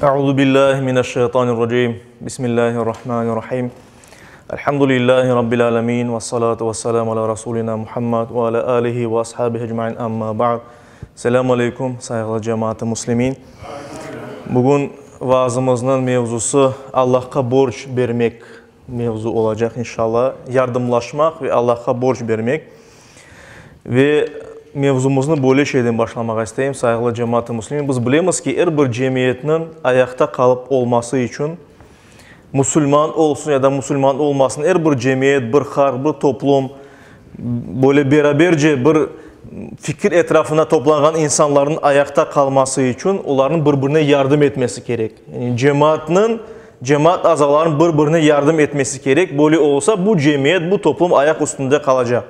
Euzu billahi mineşşeytanirracim. Bismillahirrahmanirrahim. Elhamdülillahi rabbil alamin ve salatu vesselamu ala rasulina Muhammed ve ala alihi ve ashabihi ecmain. Amma ba'd. Selamu aleykum, sayğılı cemaat-ı muslimin. Bugün vaazımıznıñ mevzusı Allahqa borc bermek mevzu olacaq inşallah. Yardımlaşmaq ve Allahqa borc bermek. Ve mevzumıznı böyle şeyden başlamağa isteyim, sayğılı cemaat-ı muslimin. Biz bilemiz ki, er bir cemiyetniñ ayaqta qalıp olması içün, musulman olsun ya da musulman olmasın, er bir cemiyet, bir halq, bir toplum, böyle beraberce bir fikir etrafında toplanğan insanlarnıñ ayaqta qalması içün olarnıñ bir-birine yardım etmesi kerek. Yani cemaatnıñ, cemaat azalarınıñ bir-birine yardım etmesi kerek. Böyle olsa, bu cemiyet, bu toplum ayaq üstünde qalacaq.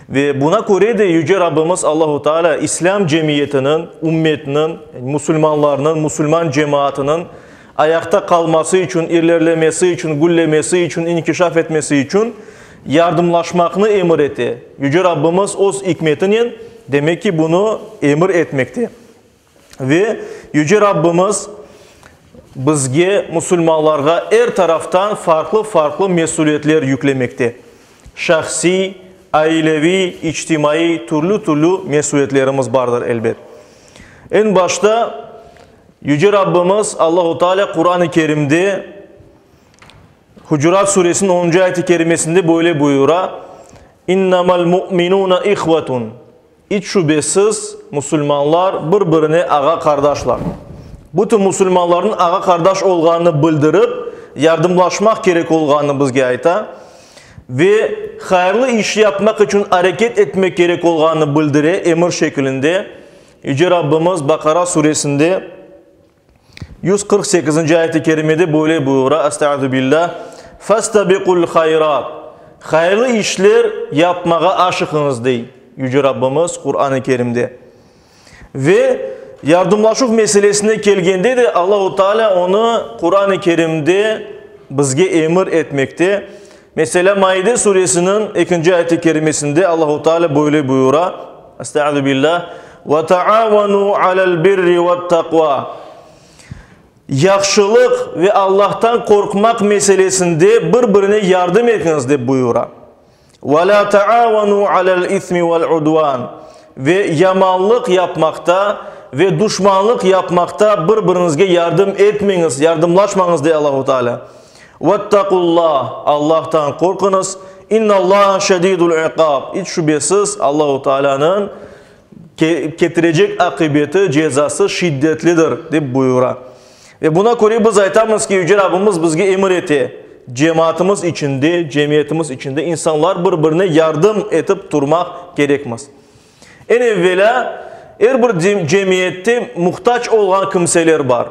Ve buna köre de Yüce Rabbimiz Allahu Teala İslâm cemiyetiniñ, ümmetiniñ, musulmanlarnıñ, musulman cemaatınıñ ayaqta qalması içün, ilerlemesi içün, güllemesi içün, inkişaf etmesi içün yardımlaşmaqnı emir ete. Yüce Rabbimiz Öz ikmetinen, demek ki, bunı emir etmekte. Ve Yüce Rabbimiz bizge, musulmanlarğa, er taraftan farqlı-farqlı mesüliyetler yüklemekte. Şahsiy, aileviy, içtimaiy türlü-türlü mesüliyetlerimiz bardır, elbet. Eñ başta Yüce Rabbimiz Allahu Teala Quran-ı Kerimde Hucurat suresiniñ onuncu ayet-i kerimesinde böyle buyura, İnnemal mu'minune ihvetun. İç şübesiz, musulmanlar bir-birine ağa-qardaşlar. Bütün musulmanlarnıñ ağa-qardaş olğanını bildirip, yardımlaşmaq kerek olğanını bizge ayta ve hayırlı iş yapmaq içün areket etmek kerek olğanını bildire emir şekilinde. Yüce Rabbimiz Baqara suresinde 148-nci ayet-i kerimede böyle buyura, Estaizu billah, Festebiqul hayrat, Hayırlı işler yapmağa aşıqıñız, dey Yüce Rabbimiz Quran-ı Kerimde. Ve yardımlaşuv meselesine kelgende de Allahu Teala onı Quran-ı Kerimde bizge emir etmekte. Meselâ, Maide suresiniñ ekinci ayet-i kerimesinde Allahu Teala böyle buyura, Estaizu billah, Ve taavanu alel birri ve't-taqva. Yahşılıq ve Allahtan qorqmaq meselesinde bir-birine yardım etiñiz, dep buyura. Ve la taavanu alel ismi ve'l-udvan. Ve yamanlıq yapmaqta ve duşmanlıq yapmaqta bir-biriñizge yardım etmeñiz, yardımlaşmañız, dey Allahu Teala. Vettaqullah, Allahtan qorquñız, İnnallaha şedidul iqab, iç şübesiz Allahu Tealanıñ ketirecek aqibeti, cezası şiddetlidir, dep buyura. Ve buna köre biz aytamız ki, Yüce Rabbimiz bizge emir ete, cemaatımız içinde, cemiyetimiz içinde insanlar bir-birine yardım etip turmaq kerekmiz. Eñ evvelâ, er bir cemiyette muhtac olğan kimseler bar.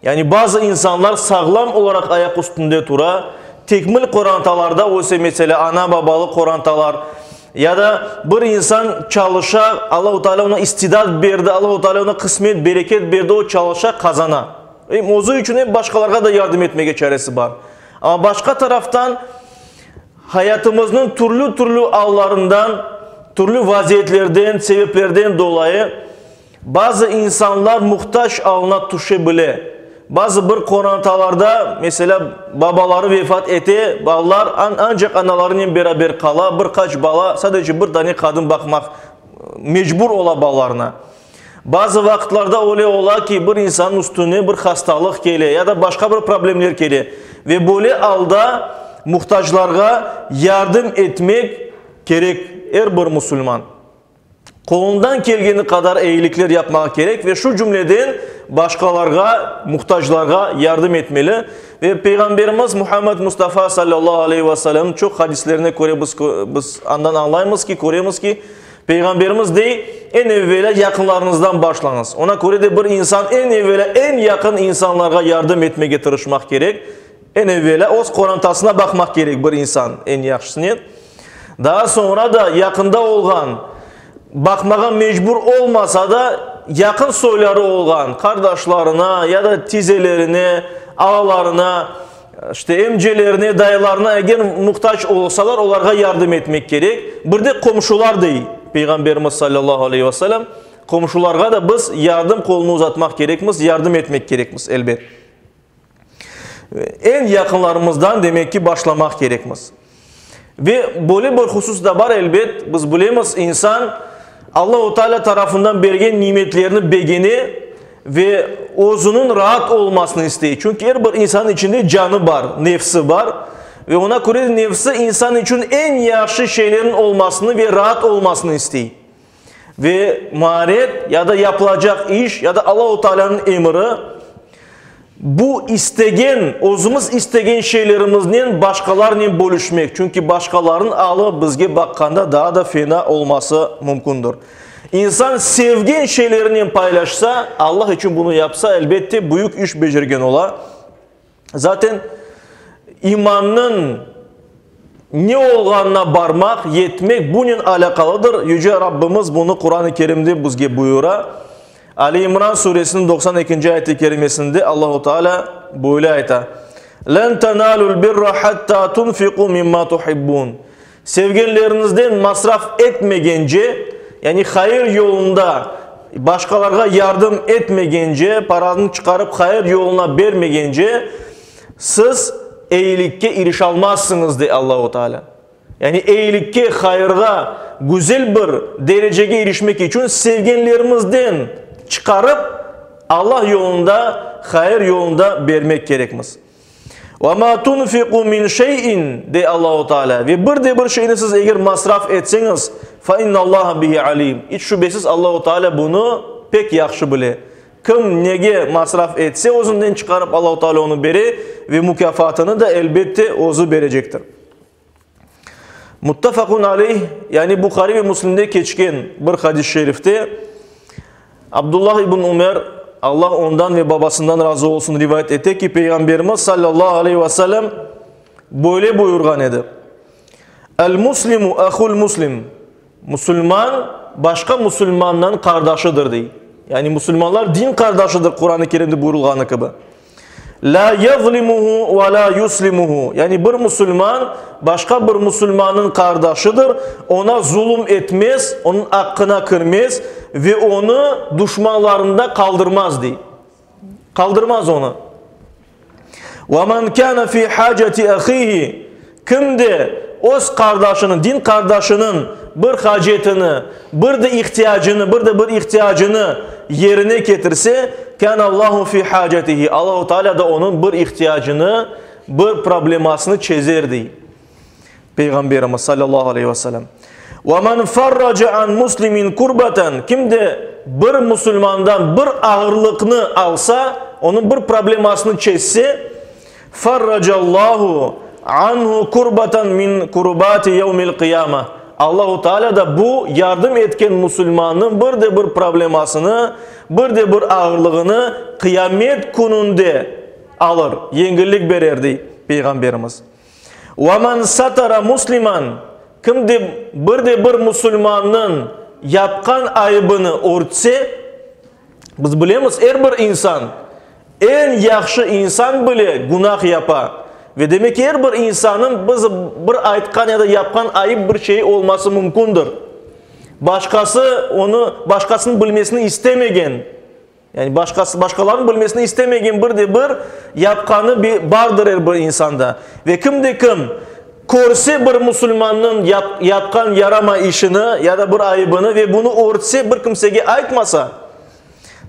Yani bazı insanlar sağlam olaraq ayaq üstünde tura, tekmil qorantalarda öse, meselâ, ana-babalı qorantalar, ya da bir insan çalışa, Allahu Teala oña istidat berdi, Allahu Teala oña qısmet, bereket berdi, o çalışa, qazana. Em özü içün, em başqalarğa da yardım etmege çaresi bar. Amma başqa taraftan, Hayatımıznıñ türlü-türlü allarından, türlü vaziyetlerden, sebeplerden dolayı bazı insanlar muhtac alına tüşe bile. Bazı bir qorantalarda, meselâ, babaları vefat ete, balalar ancaq analarınen beraber qala, bir qaç bala, sadece bir dane qadın baqmaq mecbur ola balalarına. Bazı vaqıtlarda öyle ola ki, bir insannıñ üstüne bir hastalıq kele ya da başqa bir problemler kele ve böyle alda muhtaclarğa yardım etmek kerek er bir musulman. Qolundan kelgeni qadar eyilikler yapmağa kerek ve şu cümleden başqalarğa, muhtaclarğa yardım etmeli. Ve Peyğamberimiz Muhammed Mustafa sallallahu aleyhi ve sellemniñ çoq hadislerine köre biz, biz andan añlaymız ki, köremiz ki, Peyğamberimiz dey, Eñ evelâ yaqınlarıñızdan başlañız. Oña köre de bir insan eñ evelâ eñ yaqın insanlarğa yardım etmege tırışmaq kerek. Eñ evelâ öz qorantasına baqmaq kerek bir insan eñ yahşısınen. Daa soñra da yaqında olğan, baqmağa mecbur olmasa da, yaqın soyları olğan qardaşlarına ya da tizelerine, alalarına, İşte, emcelerine, dayılarına eger muhtac olsalar, olarğa yardım etmek kerek. Bir de qomşular, dey Peyğamberimiz salâllahu aleyhi ve selâm. Qomşularğa da biz yardım qolunı uzatmaq kerekmiz, yardım etmek kerekmiz, elbet. Eñ yaqınlarımızdan, demek ki, başlamaq kerekmiz. Ve böyle bir husus da bar, elbet, biz bilemiz, insan Allahu Teala tarafından bergen nimetlerni begene ve özüniñ raat olmasını istey. Çünki er bir insannıñ içinde canı bar, nefsi bar. Ve ona köre nefsi insan içün eñ yahşı şeylerniñ olmasını ve raat olmasını istey. Ve maaret ya da yapılacaq iş, ya da Allahu Teala'nıñ emri, bu istegen, özümiz istegen şeylerimiznen başqalarnen bölüşmek, çünki başqalarnıñ alı bizge baqqanda daa da fena olması mümkündir. İnsan sevgen şeylerinen paylaşsa, Allah içün bunı yapsa, elbette, büyük iş becergen ola. Zaten imannıñ ne olğanına barmaq, yetmek bunen alâqalıdır. Yüce Rabbimiz bunı Quran-ı Kerimde bizge buyura. Ali İmran suresiniñ 92-nci ayet-i kerimesinde Allahu Teala böyle ayta, Len tenalul birra hatta tunfiqu mimma tuhibbun. Sevgenleriñizden masraf etmegence, yani hayır yolunda başqalarğa yardım etmegence, paranı çıqarıp hayır yoluna bermegence, siz eyilikke irişalmazsıñız, dey Allahu Teala. Yani eyilikke, hayırğa, güzel bir derecege irişmek içün sevgenlerimizden çıqarıp, Allah yolunda, hayır yolunda bermek kerekmiz. Ve ma tunfiqu min şeyin, dey Allahu Teala, ve bir de bir şeyni siz eger masraf etseñiz, fe innallaha bihi alim, iç şübesiz Allahu Teala bunı pek yahşı bile. Kim nege masraf etse özünden çıqarıp Allahu Teala onı bere ve mukâfatını da elbette özü berecektir. Muttafaqun aleyh, yani Buhari ve Müslimde keçken bir hadis-i şerifte Abdullah ibn Ümer, Allah ondan ve babasından razı olsun, rivayet ete ki, Peyğamberimiz sallallahu aleyhi ve sellem böyle buyurğan edi: El-muslimu ahul muslim. Musulman başqa musulmannıñ qardaşıdır, dey. Yani musulmanlar din qardaşıdır, Quran-ı Kerimde buyurılğanı kibi. La yazlimuhu ve la yuslimuhu. Yani bir musulman başqa bir musulmannıñ qardaşıdır, ona zulum etmez, onıñ aqqına kirmez ve onı duşmanlarında qaldırmaz, dey. Qaldırmaz onı. Ve men kâne fî hâceti ahîhi, Kim de öz qardaşınıñ, din qardaşınıñ bir hacetini, bir de ihtiyacını, bir de bir ihtiyacını yerine ketirse, kânallahu fî hâcetihi, Allahu Teala da onıñ bir ihtiyacını, bir problemasını çezer, dey Peyğamberimiz, sallallahu aleyhi ve sellem. Ve men farraca an muslimin kurbeten, kim de bir musulmandan bir ağırlıqnı alsa, onıñ bir problemasını çezse, Farracallahu anhu kurbatan min kurubati yevmil qıyame, Allahu Teala da bu yardım etken musulmannıñ bir de bir problemasını, bir de bir ağırlığını qıyamet kününde alır, yengillik berer, dey Peyğamberimiz. Ve men satara musliman, kim de bir de bir musulmannıñ yapqan ayıbını örtse, Biz bilemiz, er bir insan, eñ yahşı insan bile günah yapa. Ve demek ki, er bir insannıñ biz bir aytqan ya da yapqan ayıp bir şeyi olması mümkündir. Başqası onı, başqasınıñ bilmesini istemegen, yani başqası, başqalarnıñ bilmesini istemegen bir de bir yapqanı bardır er bir insanda. Ve kim de kim Körse bir musulmannıñ yapqan yaramay işini ya da bir ayıbını ve bunı örtse, bir kimsege aytmasa,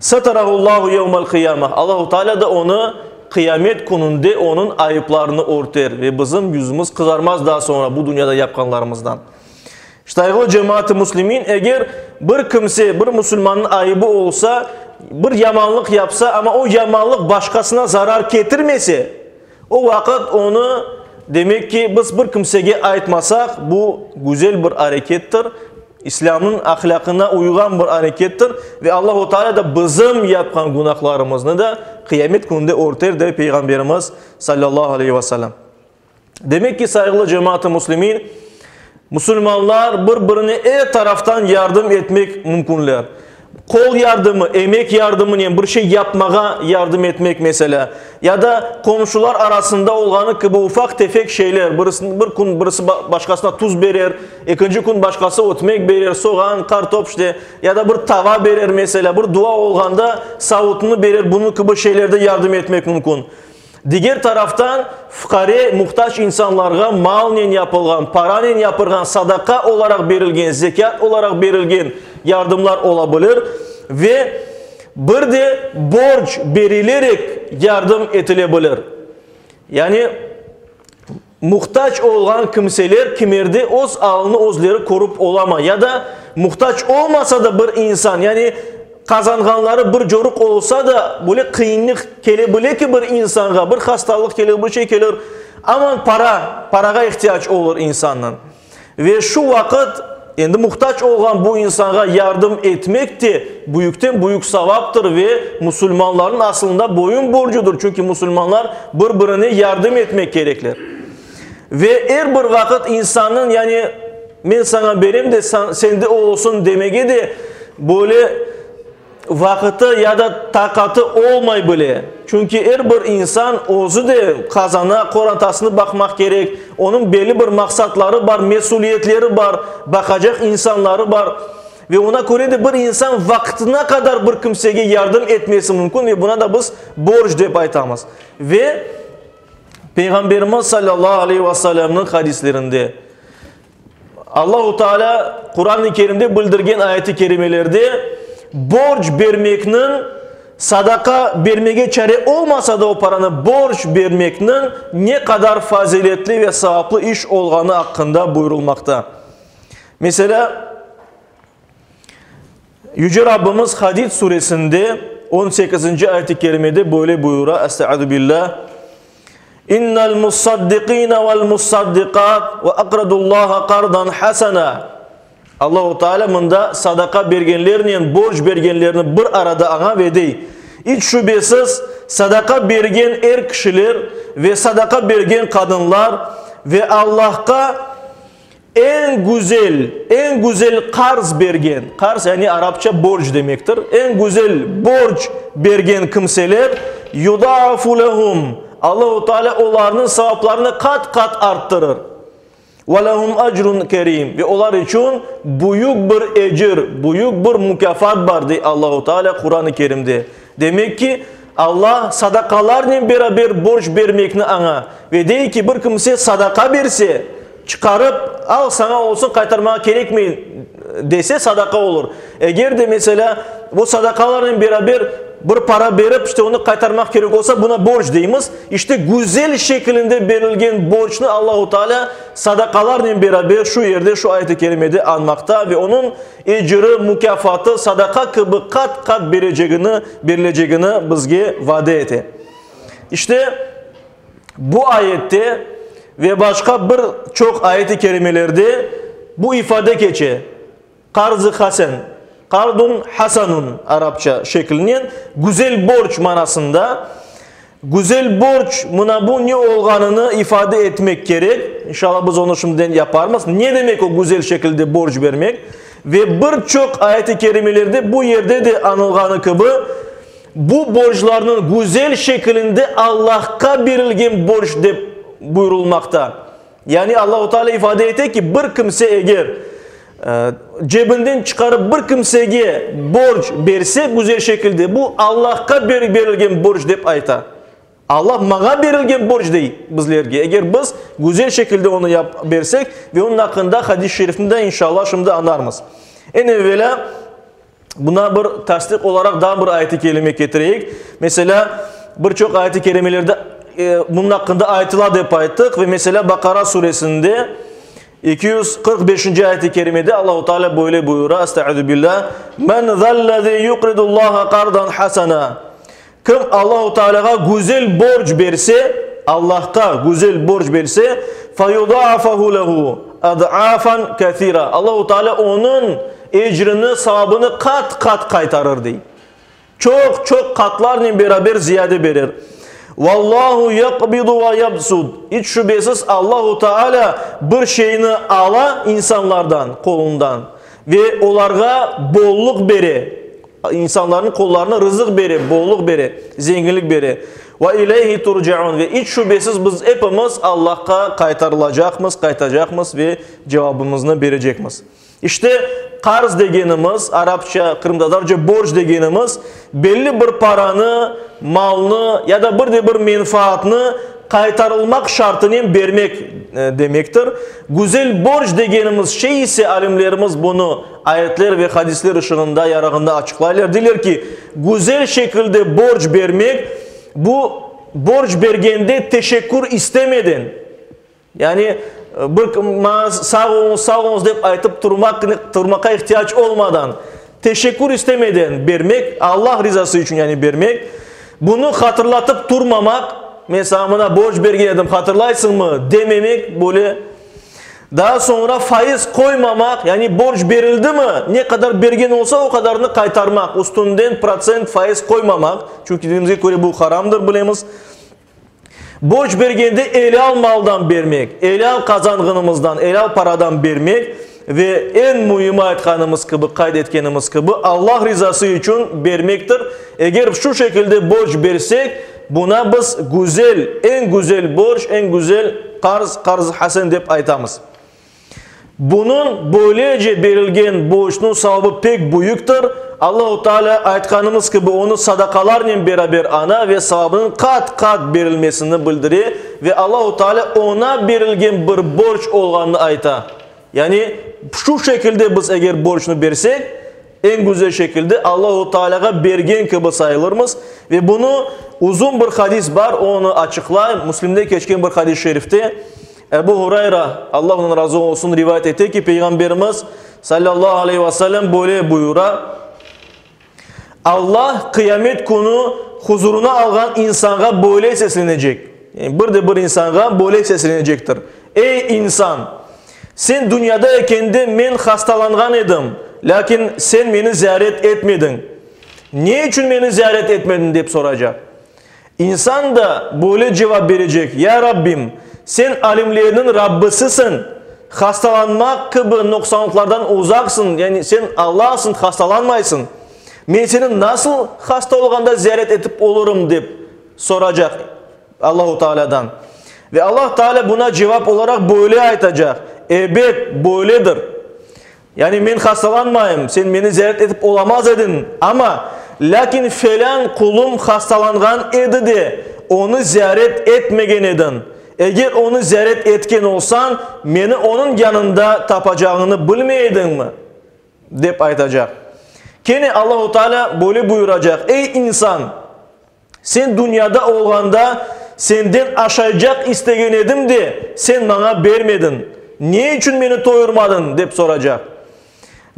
Satarahullahu yevmel qıyameh, Allahu Teala da onı qıyamet kününde onıñ ayıplarını örter ve bizim yüzümiz qızarmaz daa soñra bu dünyada yapqanlarımızdan. Sayğılı cemaat-ı muslimin, eger bir kimse, bir musulmannıñ ayıbı olsa, bir yamanlıq yapsa, amma o yamanlıq başqasına zarar ketirmese, O vaqıt onı, demek ki, biz bir kimsege aytmasaq, bu güzel bir arekettir, İslâmnıñ ahlâqına uyğan bir arekettir ve Allahu Teala da bizim yapqan günahlarımıznı da qıyamet kününde örter, dey Peyğamberimiz, salâllahu aleyhi ve sellem. Demek ki, sayğılı cemaat-ı müslimin, musulmanlar bir-birine er taraftan yardım etmek mümkünler. Qol yardımı, emek yardımınen bir şey yapmağa yardım etmek, meselâ, ya da qomşular arasında olğanı kibi ufaq-tefek şeyler, birisi, bir kün birisi başqasına tuz berer, ekinci kün başqası ötmek berer, soğan, qartop, işte, ya da bir tava berer, meselâ, bir dua olğanda savutını berer, bunıñ kibi şeylerde yardım etmek mümkün. Diger taraftan, fuqare, muhtac insanlarğa malnen yapılğan, paranen yapırğan sadaqa olaraq berilgen, zekât olaraq berilgen yardımlar ola bilir ve bir de borc berilerek yardım etile bilir. Yani, muhtac olğan kimseler kimerde öz alını özleri körip olamay ya da muhtac olmasa da bir insan, yani, Qazanğanları bir coruq olsa da, böyle qıyınlıq kele bile ki bir insanğa, bir hastalıq kelir, bir şey kelir, aman para, parağa ihtiyac olur insannıñ. Ve şu vaqıt endi muhtac olğan bu insanğa yardım etmek de büyükten büyük savaptır ve musulmanlarnıñ aslında boyun borcudır, çünki musulmanlar bir-birine yardım etmek kerekler. Ve er bir vaqıt insannıñ, yani men saña berem de, sende olsun demege de böyle vaqıtı ya da taqatı olmay bile. Çünki er bir insan özü de qazana, qorantasını baqmaq kerek, onıñ belli bir maqsatları bar, mesüliyetleri bar, baqacaq insanları bar. Ve ona köre de bir insan vaqtına qadar bir kimsege yardım etmesi mümkün ve buna da biz borc dep aytamız. Ve Peyğamberimiz sallallahu aleyhi ve sellemniñ hadislerinde, Allahu Teala Quran-ı Kerimde bildirgen ayet-i kerimelerde borc bermekniñ, sadaqa bermege çare olmasa da o paranı borc bermekniñ ne qadar faziletli ve savaplı iş olğanı aqqında buyurılmaqta. Meselâ, Yüce Rabbimiz Hadid suresinde on sekizinci ayet-i kerimede böyle buyura, Estaizu billah, İnnel musaddiqine vel musaddiqat ve aqradullaha qardan hasena. Allahu Teala mında sadaqa bergenlernen borc bergenlerni bir arada aña ve dey, İç şübesiz, sadaqa bergen er kişiler ve sadaqa bergen qadınlar ve Allahqa Eñ güzel, eñ güzel qarz bergen, qarz yani arapça borc demektir, eñ güzel borc bergen kimseler, yudaafu lehum, Allahu Teala olarnıñ savaplarını qat-qat arttırır. Ve lehum ecrun kerim, ve olar içün büyük bir ecir, büyük bir mukâfat bar, dey Allahu Teala Quran-ı Kerimde. Demek ki, Alla sadaqalarnen beraber borc bermekni aña ve dey ki, bir kimse sadaqa berse, çıqarıp, al, saña olsun, qaytarmağa kerekmey, dese, sadaqa olur. Eger de, meselâ, bu sadaqalarnen beraber bir para berip, işte, onı qaytarmaq kerek olsa, buna borc deymiz. İşte, güzel şekilinde berilgen borcnı Allahu Teala sadaqalarnen beraber şu yerde, şu ayet-i kerimede añmaqta ve onıñ Eciri, mukâfatı sadaqa kibi qat-qat berecegini, berilecegini bizge vade ete. İşte, bu ayette ve başqa bir çoq ayet-i kerimelerde bu ifade keçe, qarz-ı hasen, qardun hasanun arapça şeklinen, güzel borc manasında. Güzel borc, mına bu ne olğanını ifade etmek kerek. İnşallah biz onı şimdiden yaparmız. Ne demek o güzel şekilde borc bermek? Ve bir çoq ayet-i kerimelerde bu yerde de añılğanı kibi, bu borclarnıñ güzel şekilinde Allahqa berilgen borc dep buyurılmaqta. Yani Allahu Teala ifade ete ki, bir kimse eger cebinden çıqarıp bir kimsege borc berse güzel şekilde, bu Allahqa berilgen borc dep ayta. Allah maña berilgen borc dey bizlerge. Eger biz güzel şekilde onı yap bersek ve onıñ aqqında hadis-i şerifni de inşallah şimdi añarmız. Eñ evelâ Buna bir tasdiq olaraq daa bir ayet-i kerime ketireyik. Meselâ, bir çoq ayet-i kerimelerde bunıñ aqqında aytıla dep ayttıq ve meselâ Baqara suresinde 245-nci ayet-i kerimede Allahu Teala böyle buyura, Estaizu billah, Men zallezî yuqridullaha qardan hasena. Kim Allahu Tealâğa güzel borc berse, Allahqa güzel borc berse, feyudaafahu lehu ad'afan kesira. Allahu Teala onıñ ecrini, savabını qat-qat qaytarır, dey. Çoq, çoq qatlarnen beraber ziyade berer. Vallahu yaqbidu ve yabsud. İç şübesiz Allahu Teala bir şeyni ala insanlardan, qolundan ve olarğa bolluq bere. İnsanlarnıñ qullarına rızıq bere, bolluq bere, zenginlik bere. Ve ileyhi turcaun ve iç şübesiz biz epimiz Allahqa qaytarılacaqmız, qaytacaqmız ve cevabımıznı berecekmiz. İşte, qarz degenimiz, arapça, qırımtatarca borc degenimiz, belli bir paranı, malnı ya da bir de bir menfaatnı qaytarılmaq şartınen bermek demektir. Güzel borc degenimiz şey ise, alimlerimiz bunı ayetler ve hadisler ışığında, yarığında açıqlaylar, deyler ki, güzel şekilde borc bermek, bu, borc bergende teşekkür istemeden, Yani, bir maña sağ oluñız, sağ oluñız dep aytıp turmaq, turmaqqa ihtiyac olmadan, teşekkür istemeden bermek, Allah rizası içün yani bermek, bunı hatırlatıp turmamaq, men saña mına borc bergen edim, hatırlaysıñmı, dememek, böyle. Daa soñra faiz qoymamaq, yani borc berildimi, ne qadar bergen olsa, o qadarını qaytarmaq, üstünden protsent, faiz qoymamaq, çünki dinimizge köre bu haramdır, bilemiz. Borc bergende elâl maldan bermek, elâl qazanğınımızdan, elâl paradan bermek ve eñ müimi aytqanımız kibi, qayd etkenimiz kibi, Allah rizası içün bermektir. Eger şu şekilde borc bersek, buna biz güzel, eñ güzel borc, eñ güzel qarz, qarz-ı hasen dep aytamız. Bunıñ, böylece berilgen borcnıñ savabı pek büyüktir. Allahu Teala, aytqanımız kibi, onı sadaqalarnen beraber ana ve savabınıñ qat-qat berilmesini bildire ve Allahu Teala oña berilgen bir borc olğanını ayta. Yani, şu şekilde biz eger borcnı bersek, eñ güzel şekilde Allahu Tealağa bergen kibi sayılırmız. Ve bunı uzun bir hadis bar, onı açıqlay, Müslimde keçken bir hadis-i şerifte. Ebu Hurayra, Allah ondan razı olsun, rivayet ete ki, Peyğamberimiz, salâllahu aleyhi ve sellem, böyle buyura, Allah qıyamet künü huzuruna alğan insanğa böyle seslenecek, yani bir de bir insanğa böyle seslenecektir, Ey insan! Sen dünyada ekende men hastalanğan edim, lâkin sen meni ziyaret etmediñ. Ne içün meni ziyaret etmediñ? dep soracaq. İnsan da böyle cevap berecek, Ya Rabbim, Sen alemlerniñ Rabbisisiñ, hastalanmaq kibi noqsanlıqlardan uzaqsıñ, yani Sen Allahsıñ, hastalanmaysıñ. Men Seni nasıl hasta olğanda ziyaret etip olurım? dep soracaq Allahu Taalâdan. Ve Allah Taalâ buna cevap olaraq böyle aytacaq, Ebet, böyledir. Yani men hastalanmayım, sen meni ziyaret etip olamaz ediñ, amma, lâkin felân qulum hastalanğan edi de, onı ziyaret etmegen ediñ. Eger onı ziyaret etken olsañ, meni onıñ yanında tapacağıñnı bilmey ediñmi? Dep aytacaq. Kene Allahu Teala böyle buyuracaq, Ey insan! Sen dünyada olğanda, senden aşaycaq istegen edim de, sen maña bermediñ. Ne içün meni toyurmadıñ? dep soracaq.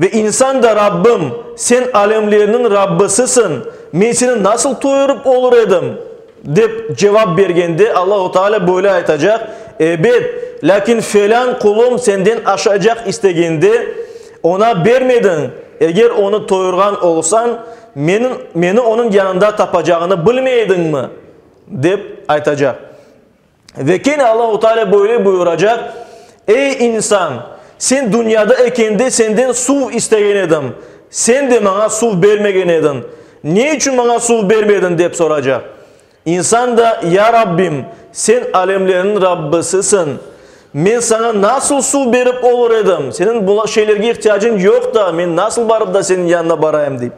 Ve insan da, Rabbim, sen alemlerniñ Rabbisisiñ, men seni nasıl toyurıp olur edim? dep cevap bergende, Allahu Teala böyle aytacaq, Ebet, lâkin felân qulum senden aşaycaq istegende, oña bermediñ, eger onı toyurğan olsañ, Meniñ, meni onıñ yanında tapacağını bilmey ediñmi? dep aytacaq. Ve kene Allahu Teala böyle buyuracaq, Ey insan! Sen dünyada ekende senden suv istegen edim, sen de maña suv bermegen ediñ. Ne içün maña suv bermediñ? dep soracaq. İnsan da, Ya Rabbim, Sen alemlerniñ Rabbisisiñ! Men Saña nasıl suv berip olur edim? Seniñ bu şeylerge ihtiyacıñ yoq da, men nasıl barıp da Seniñ yanına barayım? dey.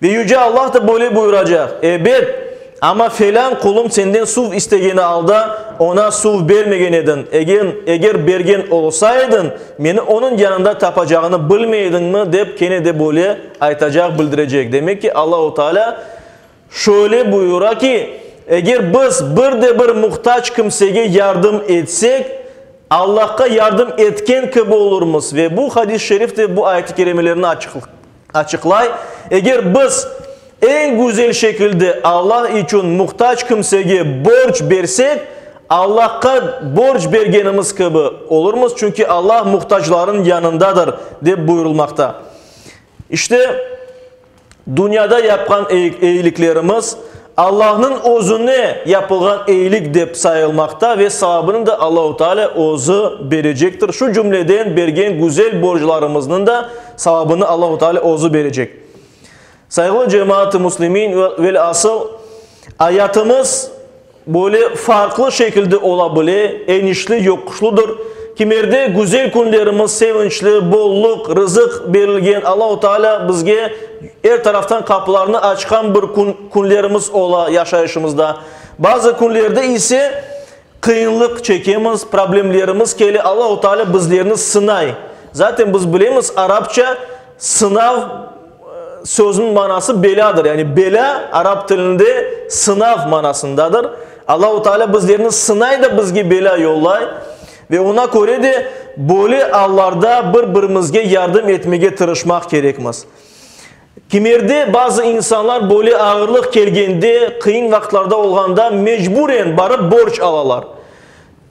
Ve Yüce Allah da böyle buyuracaq, Ebet, amma felân qulum senden suv istegeni alda, oña suv bermegen ediñ. Eger, eger bergen olsa ediñ, meni onıñ yanında tapacağını bilmey ediñmi? dep kene de böyle aytacaq, bildirecek. Demek ki, Allahu Teala Şöyle buyura ki, eger biz bir de bir muhtac kimsege yardım etsek, Allahqa yardım etken kibi olurmız. Ve bu hadis-i şerif de bu ayet-i kerimelerni açıqlay. Eger biz eñ güzel şekilde Allah içün muhtac kimsege borc bersek, Allahqa borc bergenimiz kibi olurmız, çünki Allah muhtacların yanındadır, dep buyurılmaqta. İşte, Dünyada yapqan eyiliklerimiz Allahnıñ özüne yapılğan eyilik dep sayılmaqta ve savabını da Allahu Teala özü berecektir. Şu cümleden bergen güzel borclarımıznıñ da savabını Allahu Teala özü berecek. Sayğılı cemaat-ı müslimin, velâsıl, ayatımız böyle farqlı şekilde ola bile, enişli-yoquşlıdır. Kimerde güzel künlerimiz, sevinçli, bolluq, rızıq berilgen, Allahu Teala bizge er taraftan qapılarnı açqan bir kün, künlerimiz ola yaşayışımızda. Bazı künlerde ise qıyınlıq çekemiz, problemlerimiz kele, Allahu Teala bizlerni sınay. Zaten biz bilemiz, arapça sınav sözüniñ manası belâdır. Yani belâ arap tilinde sınav manasındadır. Allahu Teala bizlerni sınay da bizge belâ yollay. Ve oña köre de böyle allarda bir-birimizge yardım etmege tırışmaq kerekmiz. Kimerde bazı insanlar böyle ağırlıq kelgende, qıyın vaqıtlarda olğanda mecburen barıp borc alalar.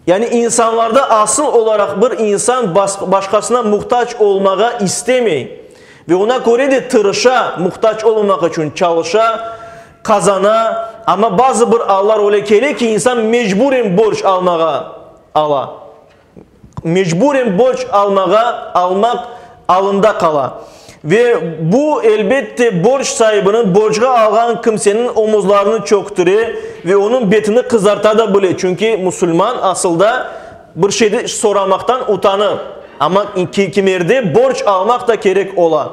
Yani insanlarda asıl olaraq bir insan başqasına muhtac olmağa istemey ve oña köre de tırışa, muhtac olmamaq içün çalışa, qazana, amma bazı bir allar öyle kele ki, insan mecburen borc almağa ala. Mecburen borc almağa, almaq alında qala. Ve bu, elbette, borc saibiniñ, borcğa alğan kimseniñ omuzlarını çöktüre ve onıñ betini qızarta da bile, çünki musulman asılda bir şeydi soramaqtan utanır, amma kimerde borc almaq da kerek ola.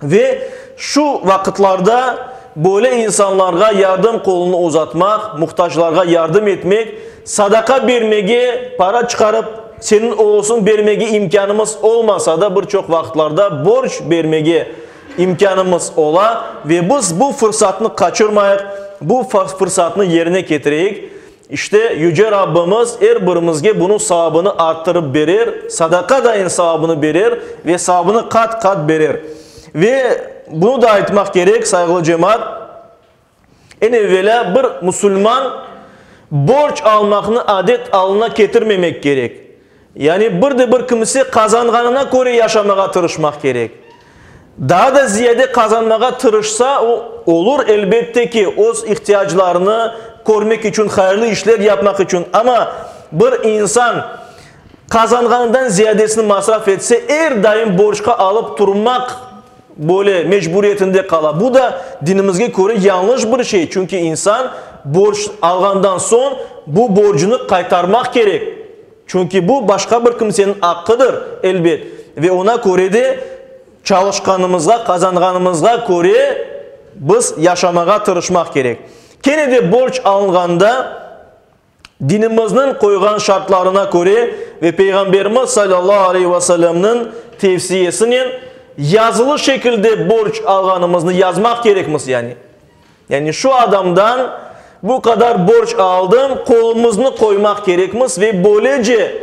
Ve şu vaqıtlarda böyle insanlarğa yardım qolunı uzatmaq, muhtaclarğa yardım etmek, sadaqa bermege, para çıqarıp, seniñ olsun bermege imkânımız olmasa da, bir çoq vaqıtlarda borc bermege imkânımız ola ve biz bu fırsatnı qaçırmayıq, bu fırsatnı yerine ketireyik. İşte, Yüce Rabbimiz er birimizge bunıñ savabını arttırıp berer, sadaqa dayın savabını berer ve savabını qat-qat berer. Ve bunı da aytmaq kerek, sayğılı cemaat, eñ evelâ bir musulman borc almaqnı adet alına ketirmemek kerek. Yani bir de bir kimse qazanğanına köre yaşamağa tırışmaq kerek. Daa da ziyade qazanmağa tırışsa, o, olur, elbette ki, öz ihtiyaclarını körmek içün, hayırlı işler yapmaq içün, amma bir insan qazanğanından ziyadesini masraf etse, er daim borcqa alıp turmaq böyle mecburiyetinde qala. Bu da dinimizge köre yañlış bir şey, çünki insan borc alğandan soñ bu borcunı qaytarmaq kerek. Çünki bu başqa bir kimseniñ aqqıdır, elbet, ve oña köre de çalışqanımızğa, qazanğanımızğa köre biz yaşamağa tırışmaq kerek. Kene de borc alınğanda dinimizniñ qoyğan şartlarına köre ve Peyğamberimiz salâllahu aleyhi ve sellemniñ tevsiyesinen yazılı şekilde borc alğanımıznı yazmaq kerekmiz, yani. Yani şu adamdan bu qadar borc aldım, qolumıznı qoymaq kerekmiz ve böylece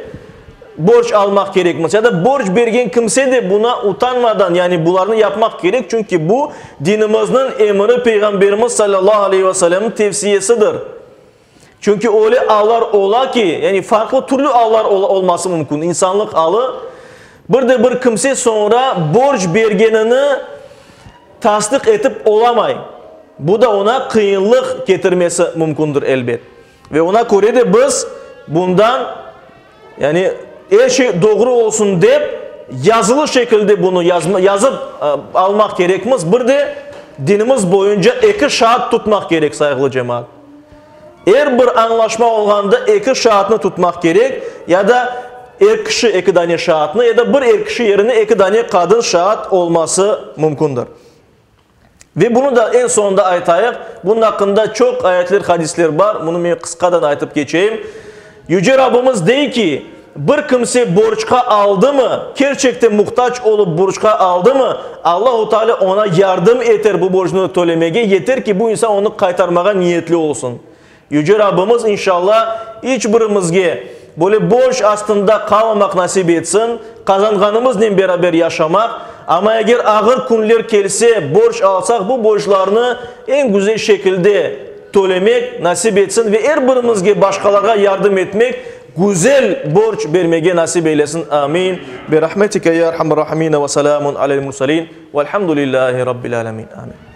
borc almaq kerekmiz. Ya da borc bergen kimse de buna utanmadan, yani bularnı yapmaq kerek, çünki bu dinimizniñ emri, Peyğamberimiz salâllahu aleyhi ve sellemniñ tevsiyesidir. Çünki öyle allar ola ki, yani farqlı türlü allar olması mümkün, insanlıq alı, bir de bir kimse soñra borc bergenini tasdiq etip olamay. Bu da oña qıyınlıq ketirmesi mümkündir, elbet. Ve oña köre de biz bundan, yani er şey doğru olsun dep, yazılı şekilde bunı yazıp almaq kerekmiz. Bir de dinimiz boyunca eki şaat tutmaq kerek, sayğılı cemaat. Er bir añlaşma olğanda eki şaatnı tutmaq kerek, ya da er kişi eki dane şaatnı, ya da bir er kişi yerine eki dane qadın şaat olması mümkündir. Ve bunı da eñ soñunda aytayıq, bunıñ aqqında çoq ayetler, hadisler bar, bunı men qısqadan aytıp keçeyim. Yüce Rabbimiz dey ki, bir kimse borcqa aldımı, kerçekten muhtac olıp borcqa aldımı, Allahu Teala oña yardım eter bu borcnı tölemege, yeter ki bu insan onı qaytarmağa niyetli olsun. Yüce Rabbimiz inşallah iç birimizge böyle borc astında qalmamaq nasip etsin, qazanğanımıznen beraber yaşamaq, amma eger ağır künler kelse, borc alsaq, bu borclarnı eñ güzel şekilde tölemek nasip etsin ve er birimizge başqalarğa yardım etmek, güzel borc bermege nasip eylesin. Amin. Bi rahmetike ya erhamer rahimin ve selamun alel murselin velhamdülillahi rabbil alemin. Amin.